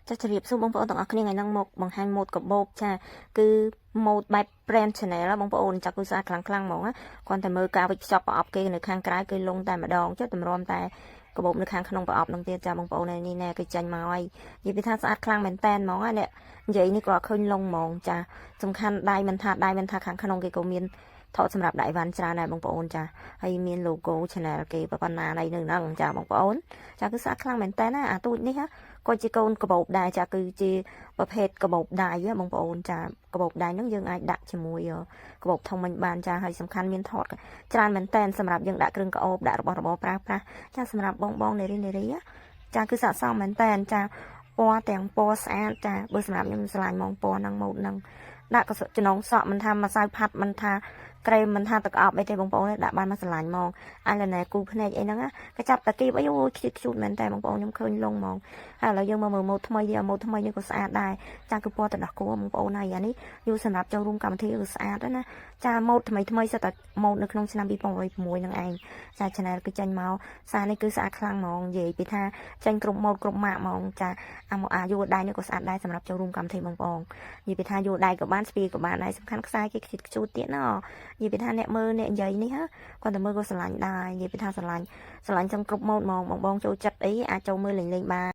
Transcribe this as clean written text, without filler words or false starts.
ចាជម្រាបសួរបងប្អូនទាំងអស់គ្នាថ្ងៃហ្នឹងមកបង្ហាញម៉ូដកាបូបចាគឺម៉ូដបែប brand Chanel បងប្អូនចាគឺស្អាតខ្លាំងខ្លាំងហ្មងណាគ្រាន់តែមើលការវិចខ្ចប់ប្រអប់គេនៅខាងក្រៅគឺលងតែម្ដងចុះតម្រាំតែកាបូបនៅខាងក្នុងប្រអប់នឹងទៀតចាបងប្អូននេះណែគឺចាញ់មកហើយនិយាយពីថាស្អាតខ្លាំងមែនតែនហ្មងណាអ្នកនិយាយនេះក៏ឃើញលងហ្មងចាសំខាន់ដៃមិនថាដៃមិនថាខាងក្នុងគេក៏មានថតសម្រាប់ដាក់អីវ៉ាន់ច្រើនដែរបងប្អូនចាហើយមាន logo Chanel គេប៉ុណ្ណាណៃនៅហ្នឹងចាបងប្អូនចាគឺស្អាតខ្លាំងមែនតើណាអាទូចនេះក៏ជាកូនកាបូបដែរចាគឺជាប្រភេទកាបូបដៃបងប្អូនចាកាបូបដៃហ្នឹងយើងអាចដាក់ជាមួយកាបូបធំមិញបានចាហើយសំខាន់មានថតច្រើនមែនតែនសម្រាប់យើងដាក់គ្រឿងក្អូបដាក់របស់របរប្រើប្រាស់ចាសម្រាប់បងបងនារីនារីចាគឺស័ក្តិសមមែនតែនចាពណ៌ទាំងពណ៌ស្អាតចាបើសម្រាប់ខ្ញុំស្រឡាញ់ហ្មងពណ៌ហ្នឹងម៉ូតហ្នឹងដាក់ក៏ចំណងសក់មិនថាម្សៅផាត់មិនថាក្រែមមិនថាទឹកអប់អីទេបងប្អូនដាក់បានមកស្រឡាញ់ហ្មងអាឡណែគូភ្នែកអីហ្នឹងក៏ចាប់តាគៀបអីអូយខ្ជិតខ្ជូតមែនតែបងប្អូនខ្ញុំឃើញលងហ្មងហើយឥឡូវយើងមកមើលម៉ូតថ្មីទៀតម៉ូតថ្មីនេះក៏ស្អាតដែរចាគឺពណ៌ទឹកដោះគោបងប្អូនហើយអានេះយូរសម្រាប់ចូលរួមកម្មវិធីគឺស្អាតណាចាម៉ូតថ្មីថ្មីសិតតែម៉ូតនៅក្នុងឆ្នាំ2026ហ្នឹងឯងចា Chanel គឺចេញមកសារនេះគឺស្អាតខ្លាំងហ្មងនិយាយពីថាចេញគ្រប់ម៉ូតគ្រប់ម៉ាកហ្មងចាអាមកអាយួរដៃនេះក៏ស្អាតដែរសម្រាប់ចូលរួមកម្មវិធីបងប្អូននិយាយពីថាយួរដៃក៏បានស្ពីក៏បានដែរសំខាន់ខ្សែគេខ្ជិតខ្ជូតទៀតណនិយាយពីថាអ្នកមើលអ្នកនិយាយនេះហ่าគាត់តែមើលក៏ស្រឡាញ់ដែរនិយាយពីថាស្រឡាញ់ស្រឡាញ់ចំគ្រប់ម៉ូតហ្មងបងបងចូលចិត្តអីអាចចូលមើលលេងលេងបាន។